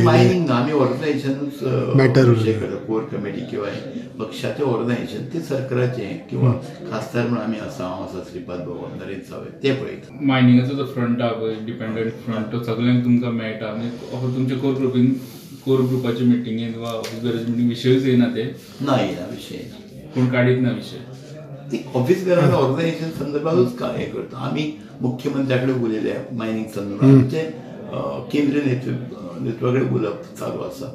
Mining ना, आमी ऑर्गनायझेशनूच matter विशय करता. कोर कमिटी किंवा पक्षाचें ऑर्गनायझेशन ते सरकाराचें किंवा खासदार म्हणून आमी आसा, हांव आसा, श्रीपाद बाबा, नरेंद्र सावय, ते पळयता. मायनिंगाचो जो फ्रंट आहा पळय, डिपेंडंट फ्रंट, तो सगळ्यांक तुमकां मेळटा. म्हणजे तुमच्या कोर ग्रुपीन, कोर ग्रुपाच्या मिटिंगेन वा ऑफिस बेरज मिटींग विशयूच येना ते? ना, येना, विशय येना. कोण काडीत ना विशय? ती ऑफिस बेरांत ऑर्गनायझेशन संदर्भातूच हें करता. आमी मुख्यमंत्र्या कडेन उलयले मायनिंग संदर्भात, आमचे केंद्रीय नेतृत्वा कडेन उलोवप चालू आसा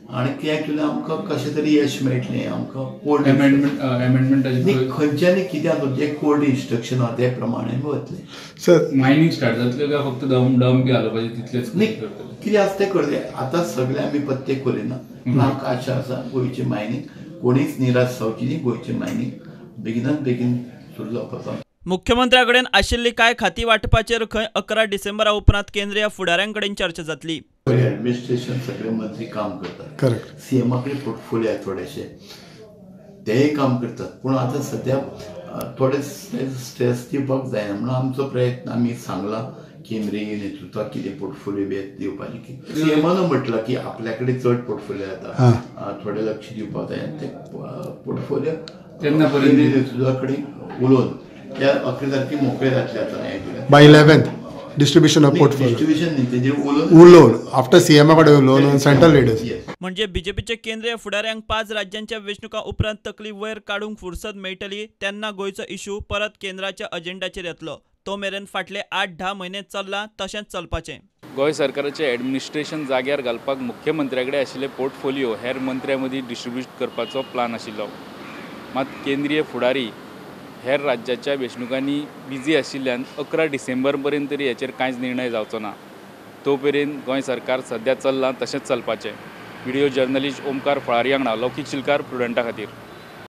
आनी ते एक्चुअली आमकां कशें तरी यश मेळटलें. आमकां कोर्ट एमेंडमेंटाची खंयच्यानी कित्याक जे कोर्ट इन्स्ट्रक्शन आहा ते प्रमाणे वतलें. सर, मायनिंग स्टार्ट जातलें काय फक्त डंप बी घालपाचें तितलेंच? न्ही, कितें आसा तें करतलें. आतां सगळें आमी पत्ते करिना. आमकां आशा आसा गोंयचें मायनिंग कोणीच निराश जावची न्ही, गोंयचें मायनिंग बेगिनात बेगीन सुरू जावपाचो. मुख्यमंत्र्या कडेन आशिल्ली कांय खाती वांटपाचेर खंय 11 डिसेंबरा उपरांत केंद्रीय फुडाऱ्यां कडेन चर्चा जातली. ऍडमिनिस्ट्रेशन सगळे मंत्री काम करतात, करेक्ट. सीएमा कडेन पोर्टफोलिओ आहे थोडेशे, तेय काम करतात. पूण आतां सद्या थोडे स्ट्रेस दिवपाक जायना म्हणून आमचो प्रयत्न, आमी सांगला केंद्रीय नेतृत्वाक कितें पोर्टफोलिओ बी दिवपाचें. सीएमान म्हटलां की आपल्या कडेन चड पोर्टफोलिओ येता, थोडें लक्ष दिवपाक जाय. ते पोर्टफोलिओ तेन्ना केंद्रीय नेतृत्वा कडेन उलोवन त्या 11 तारखे मोकळे जातले आतां. By 11th distribution of portfolio. Distribution न्ही, तेजेर उलोवन उलोवन आफ्टर सीएमा कडेन उलोवन सेंट्रल लिडर्स. म्हणजे बीजेपीचे केंद्रीय फुडाऱ्यांक 5 राज्यांच्या वेंचणुकां उपरांत तकली वयर काडूंक फुरसद मेळटली तेन्ना गोंयचो इशू परत केंद्राच्या अजेंडाचेर येतलो. तो मेरेन फाटले 8-10 म्हयने चल्ला तशेंच चलपाचें. गोंय सरकाराचें एडमिनिस्ट्रेशन जाग्यार घालपाक मुख्यमंत्र्या कडेन आशिल्ले पोर्टफोलिओ हेर मंत्र्यां मदीं डिस्ट्रिब्यूट करपाचो प्लान आशिल्लो. मात केंद्रीय फुडारी हेर राज्याच्या वेंचणुकांनी बिजी आशिल्ल्यान 11 डिसेंबर पर्यंत तरी हेचेर कांयच निर्णय जावचो ना. तो मेरेन गोंय सरकार सद्या चल्लां तशेंच चलपाचें. व्हिडिओ जर्नलिस्ट ओमकार फळारी वांगडा लौकीक शिलकार, प्रुडंटा खातीर.